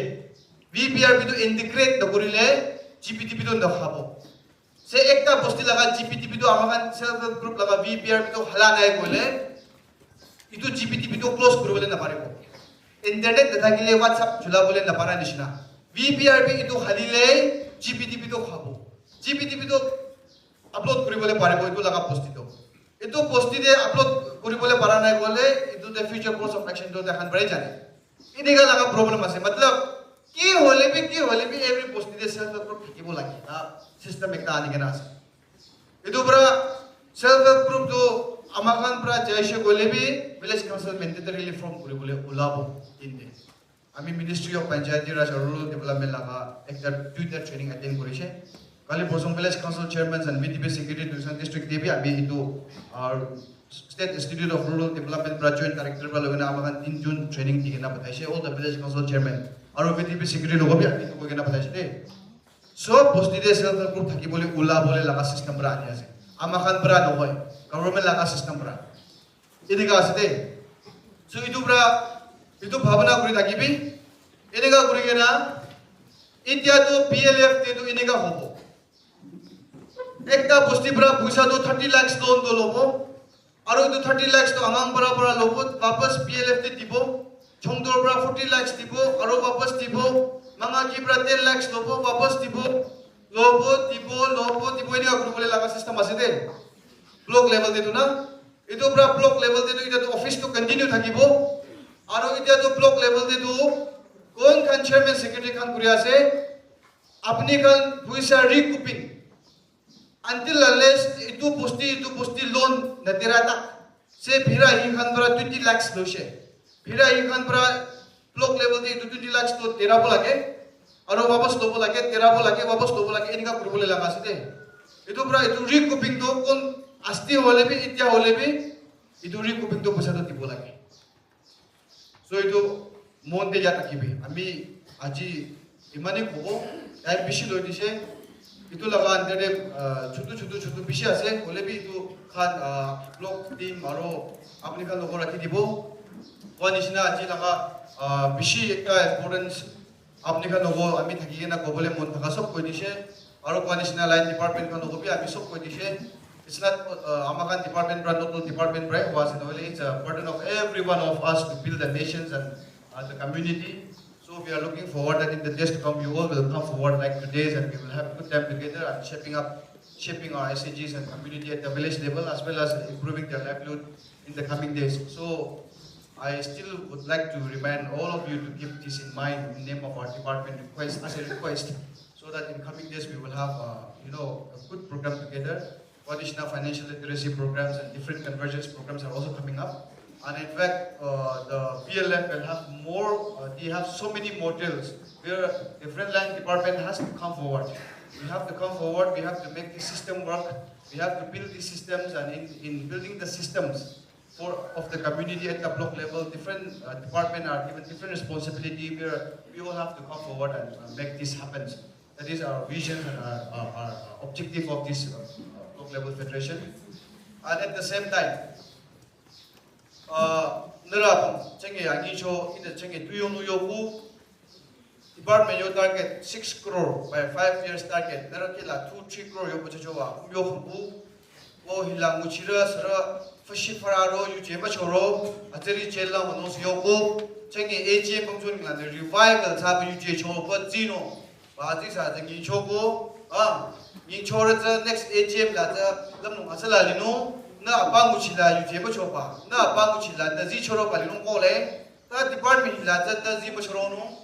V P R P to integrate nakurile, G P D P to nakhabo. Se ekta bosti laga G P D P to ama khan self help group laga V P R P to hala nai koile, itu G P D P to close kuribole naparibo. Internet nathakile WhatsApp chulabole napara nishina. V P R P itu halile G P D P to khabo. G P D P to upload kuribole paribo itu laga bosti to. Itu bosti te upload kuribole para nai koile, itu te future course of action to takhan parai jane. Ini ka laga problem ase. Matlab, ki hole bi, ki hole bi, every bosti te self help group thakibo lage. Na system ekta ani kena ase. Itu pra self help group to ama khan pra jaise koile bi village council mandatorily form kuribole ulabo din te. Ami Ministry of Panchayati Raj and Rural Development laga ekta duita training attend kurishe. Kali Bosong Village Council Chairman and V D P Secretary Tuensang District te bi ami itu, uh, State Institute of Rural Development pra Joint Director pra logina ama khan tin jun training di kena pathaishe, all the village council chairman. Aru V D P Secretary logo bi ami itu koi kena pathaishe de. Sob bosti te self help group thaki bole ula bole laga system pra ani ase. Ama khan pra nohoi, government laga system pra. Enika ase de. So itu pra, itu bhabana kuri thakibi. Enika kuri kena, India tu P L F te tu enika hobo. Ekta bosti pra puisa tu thirty lakhs loan tu lobo. Aru itu thirty lakhs tu Angang pra pra lobo, wapas P L F te dibo. Chongdor pra forty lakhs dibo, aru wapas dibo. Mangaki pra ten lakhs lobo, wapas dibo. Lobo, dibo, lobo, dibo, enika kuri bole laga system ase de. Block level te tu na. Itu pra block level te tu, itu tu office tu continue thakibo. Aru itya tu block level te tu kon khan chairman secretary khan kuri ase. Apni khan puisa recouping. Until unless itu bosti, itu bosti loan natera tak. Se phira hi khan pra twenty lakhs loishe. Phira hi khan pra block level te itu twenty lakhs to tera bo lage. Aru wapas lobo lage, tera bo lage, wapas lobo lage, enika kuri bole laga ase de. Itu pra itu recouping to kon asti hole bi, itya hole bi, itu recouping to puisa to dibo lage. So itu mon te yaad rakhibi. Ami aji imane kobo, time bishi loi dise. Itu laga under te, ah, chutu chutu chutu bishi ase. Hole bi itu khan, ah, block team aro apni khan logo rakhi dibo. Koa nishina aji laga, ah, bishi ekta importance apni khan logo ami thaki kena kobole mon thaka sob koi dise. Aro koa nishina line department khan logo bi ami sob koi dise. It's not, uh, ama khan department pra, not all department pra, was in a way, it's a burden of every one of us to build the nations and, uh, the community. So we are looking forward that in the days to come, you all will come forward like today's, and we will have a good time together and shaping up, shaping our S H Gs and community at the village level, as well as improving their livelihood in the coming days. So I still would like to remind all of you to keep this in mind in name of our department request, as a request, so that in coming days we will have, uh, you know, a good program together. Additional financial literacy programs and different convergence programs are also coming up. And in fact, uh, the P L F will have more, uh, they have so many modules where the frontline department has to come forward. We have to come forward, we have to make the system work, we have to build the systems, and in, in building the systems for, of the community at the block level, different, uh, department are given different responsibility where we all have to come forward and, uh, make this happen. That is our vision and our, our, our objective of this, uh, block level federation. And at the same time, uh, nara pum chenge angi cho ina chenge tu yong nu yoku department yo target six crore by five years target nara kila two three crore yo pacha cho wa yo hu. O hila nguchira sara fashi fararo yuje ma choro ateri jela manos yoko chenge A G M bangchon ngane revival sa ba yuje cho ba zino ba zi sa zi ngi choko a ngi chora za next A G M la za lam nung asala lino na ba nguchila yuje ma choba na ba nguchila da zi choro ba lino kole ta department la za da zi ma choro no.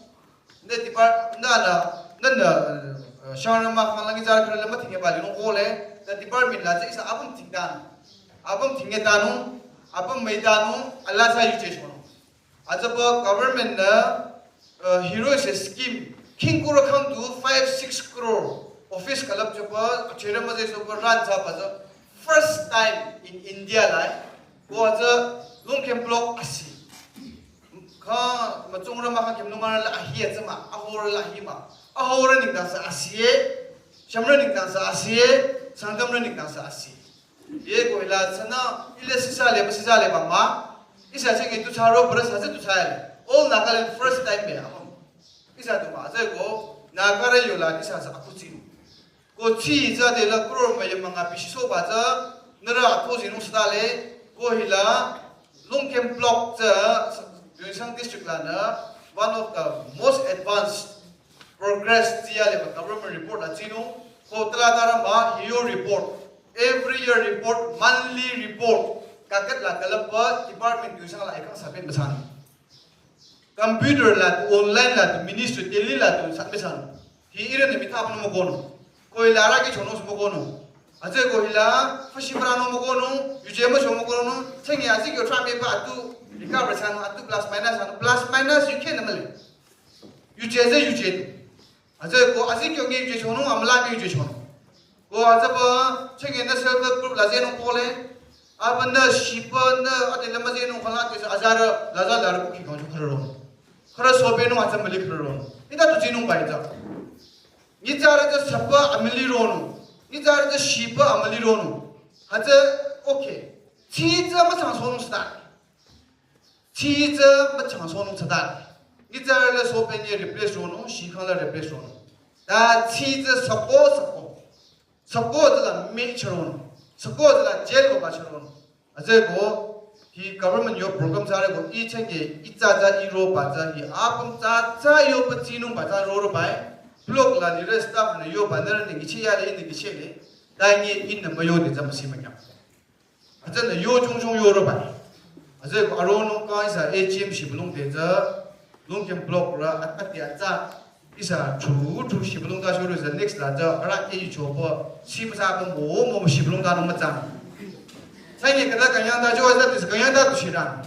Nde depart nda na nda na shang ma khang lang za kra ma thing ba lino kole the department la za isa abum thing dan abum thing danu abum mai danu ala sa yuje chono. Aza ba government na hero se scheme king kura khang tu five six crore office kalap jaba chere ma za so ba ran za ba za first time in India lai ko aza lungkem block asi. Kha machung ra ma kha kem nunga ra la ahi ya tsama, aho ra la ahi ma. Aho ra ning dang sa asiye, sham ra ning dang sa asiye, sangam ra ning dang sa asiye. Ye ko ila tsana, ile sisa le, sisa le ba ma. Isa se ke tu sa ro, bra sa se tu sa le. All Nagaland first time be amam. Isa tu ma, se ko, na ka ra yo la, isa sa aku tsinu. Ko chi za de la crore ma yam nga bishi so ba za nara ko zi nung sta le ko hila Lungkem block za Yonsang district la na one of the most advanced progress tia le ba government report la chino ko tala tara ma hiyo report every year report monthly report kakat la kalap ba department Yonsang la ikang saben basan. Computer la tu, online la tu, ministry Delhi la tu, san pesan. Hi ira ni mitha pano mo kono. Koi la ra ki chono mo kono. Aje ko hila, fashi prano mo kono, yuje mo chomo kono, chengi aji ki otra me ba tu, recover san, atu plus minus, atu plus minus, you can namale. Yuje ase yuje tu. Aje ko aji kyo ngi yuje chono amla ngi yuje chono. Ko aja ba chenge na self help group la je no pole. Aba na shipa na ate lama je no khala te aja ra la ja la ru ki ko khara ro. Khara so be no aja mali khara ro. Ita tu jinu bai ja. Ni ja ra ja sapa amali ro no. Ni ja ra ja shipa amali ro no. Aja okay. Chi ja ma sang so no sta. Chi tsa ma chang so nung tsa ta. Ni tsa le so pe ni replace ro no, shi khang la replace ro no. Ta chi tsa sako sako. Sako tsa la me charo no. Sako tsa la jail ko ba charo no. Aze ko, hi government yo program sa re ko, i chang ke, i tsa tsa i ro ba tsa i apun tsa tsa yo pa chi nung ba tsa ro ro bai. Block la ni re staff ne yo ba ne re ni chi ya le ni chi le. Ta ni in na ma yo ni tsa ma si ma kya. Acha na yo chung chung yo ro ba. Acha aro nung ka isa A G M shi bulung de za. Lung kem block ra at at ya za. Isa chu chu shi bulung da shu ro za next la za. Ara ke yi cho bo. Shi ma sa bo mo mo shi bulung da nung ma za. Sai ne ka da ka yang da jo za dis ka yang da tu shi ra.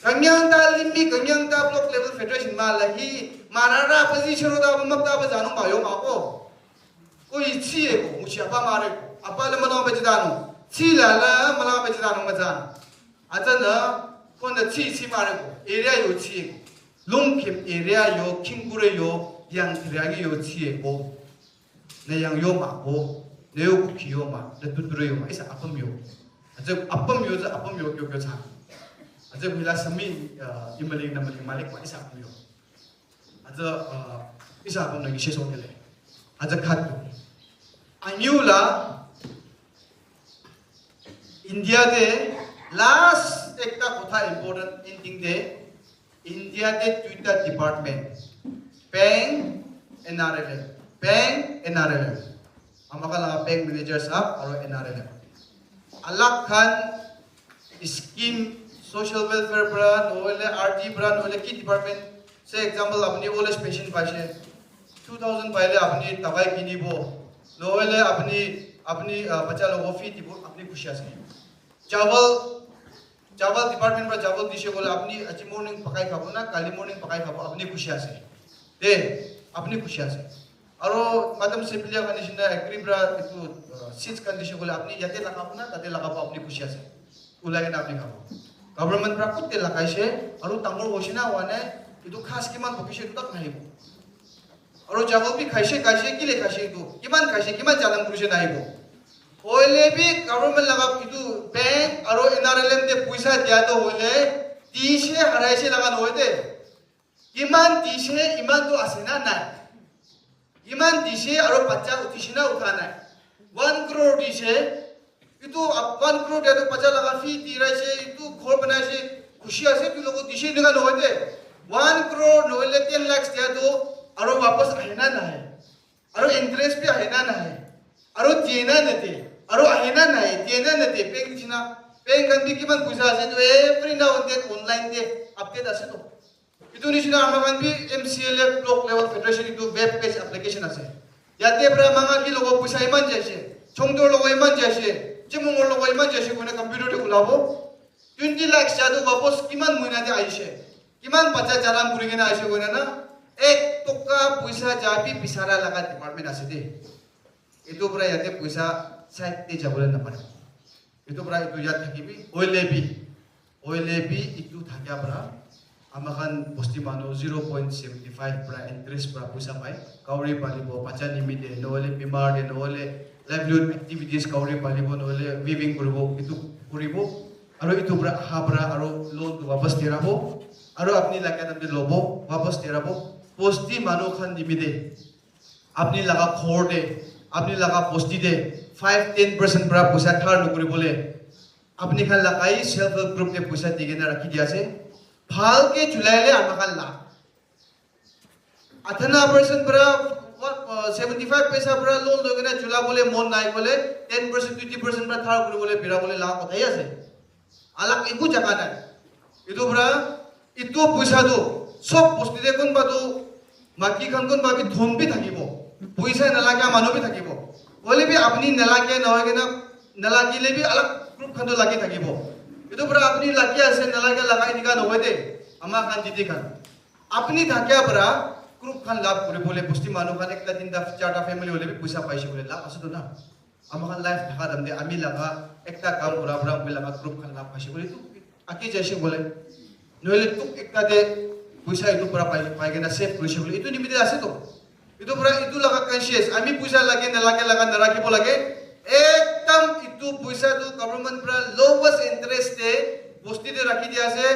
Ka yang da lim mi ka yang da block level federation ma la hi. Ma ra ra pa zi shi ro da ma da ba za nung ba yo ma ko. Ko yi chi ye ko, mu chi apa ma re ko. Apa le ma dong pe chi da no. Chi la la ma la pe chi da no ma za. Acha na, ko na chi chi ma re ko. Area yo chi ye ko. Lung kim area yo, king gure yo, yang area yo chi ye ko. Na yang yo ma ko. Na yo ku ki yo ma. Na tu tu re yo ma. Isa apam yo. Acha apam yo za apam yo kyo kyo cha. Acha bila sami, uh, imali na mali malik ma isa apam yo. Aja, uh, isa pon lagi sheso kele. Aja khat. Angiu la India de last ekta kotha important ending de India de duita department, bank, N R L M, bank, N R L M. Amaka la bank manager sahab aro N R L M. Alag khan scheme, social welfare pra, nohole R D pra, nohole ki department, say example, apni old age pension paise, two thousand paile apni dawai kinibo, nohole apni, apni, ah, bacha logo fee dibo, apni khushi ase. Chawal, chawal department pra chawal dise kole apni aji morning pakai khabo na, kali morning pakai khabo, apni khushi ase. De, apni khushi ase. Aro madam Sephilia khan nishina agri pra etu, uh, seeds khan dise kole apni yate lagabo na tate lagabo apni khushi ase. Ulai kena apni khabo. Government pra kutte lagaise, aro dangor hoise na howa nai, etu ghas kiman pokise etu tak nahibo. Aro chawal bi khaise, khaise, kile khaise etu, kiman khaise, kiman chalan kurise nahibo. Hoile bi government laga etu bank aro N R L M te puisa dia to hoile, dise haraise laga nohoi de. Kiman dise, iman tu ase na nai? Kiman dise aro bacha uthise na utha nai? One crore dise, itu ap-, one crore dia tu bacha laga fee di raise, itu ghor banaise, khushi ase, tu logo dise eneka nohoi de. One crore nohole ten lakhs dia tu aro wapas ahe na nahe? Aro interest bi ahe na nahe? Aro diye na nade? Aro ahe na nahe? Diye na nade? Bank nishina, bank khan bi kiman puisa ase, tu every now and then online de update ase to. Itu nishina ama khan bi M C L F block level federation itu web page application ase. Yate pra manga ki logo puisa iman jaise, chongtor logo iman jaise, chimungor logo iman jaise koina computer te ulabo. Twenty lakhs jadu wapas kiman muina te aise, kiman bacha chalan kuri kena aise koina na, ek toka puisa jabi bisara laga department ase de. Itu pra yate puisa side te jabole napare. Itu pra itu yat thakibi, oile bi, oile bi itu thakia pra, ama khan bosti manu zero point seventy five pra interest pra puisa pai, kauri palibo, bacha nimite, nohole bimar te, nohole livelihood activities kauri palibo, nohole weaving kuribo, itu kuribo, aro itu pra aha pra aro loan tu wapas dirabo, aro apni laga time te lobo, wapas dirabo, bosti manu khan nimite. Apni laga ghor te, apni laga bosti te five, ten percent pra puisa dhar nokuri bole, apni khan lagai self help group te puisa di kena rakhi dia ase. Bhal ke chulai le ama khan la. Athana percent pra, uh, seventy five paisa pra loan loi kena chula bole mon nai bole, ten percent, twenty percent pra dhar kuri bole bira bole la kotha hi ase. Alag eku jaga nai. Itu pra, itu puisa tu, sob bosti te kunba tu, maki khan kunba bi dhon bi thakibo. Puisa nalaga manu bi thakibo. Hoile bi apni nalage nohoi kena, nalagile bi alag group khan tu lagi thakibo. Itu pra apni lagi ase, nalage lagai dika nohoi de, ama khan didi khan. Apni thakia pra, group khan love kuri bole, bosti manu khan ekta tinta charta family hole bi puisa paise bole love ase to na. Ama khan life thaka dam de ami laga ekta kam kura pura ami laga group khan love paise bole tu aki jaise bole. Nohole tu ekta de puisa itu pura pai pai kena save kurise bole itu nimite ase to. Itu pura itu laga conscious ami puisa lage na lage laga na rakhibo lage. Ekdam itu puisa tu government pura lowest interest de bosti de rakhi dia ase.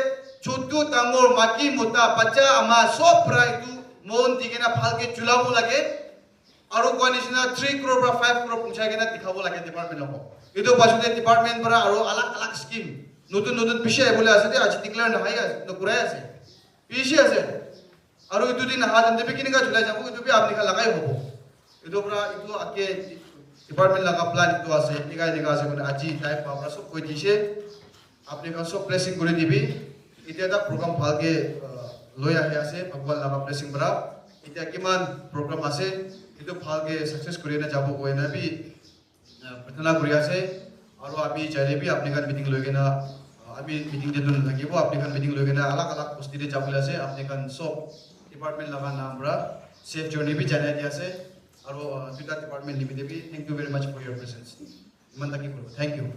Chotu dangor maki mota bacha ama sob pura itu mon di kena bhalke chulabo lage. Aru koa nishina three crore pura five crore punchai kena dikhabo lage department loko. Itu pasute department pura aru alag alag scheme notun notun bishi ahibole ase de aji declare nahai ase, nokurai ase. Bishi ase. Aru itu din aha tante bi kinika julai jabo itu bi apni khan lagai hobo. Itu pura itu ake department laga plan itu ase, enika enika ase koina aji time pa pura sob koi dise. Apni khan sob blessing kuri dibi. Itya ta program bhalke uh, loi ahi ase Bhagwan laga blessing pura. Itya kiman program ase itu bhalke success kuri na jabo koina bi uh, prarthana kuri ase. Aru ami jaile bi apni khan meeting loi kena uh, ami meeting de dun thakibo apni khan meeting loi kena alag alag bosti de jabole ase apni khan sob department laga naam pura safe journey bi janai di ase. Aru uh, duita department nimite bi thank you very much for your presence. Iman taki kuru. Thank you.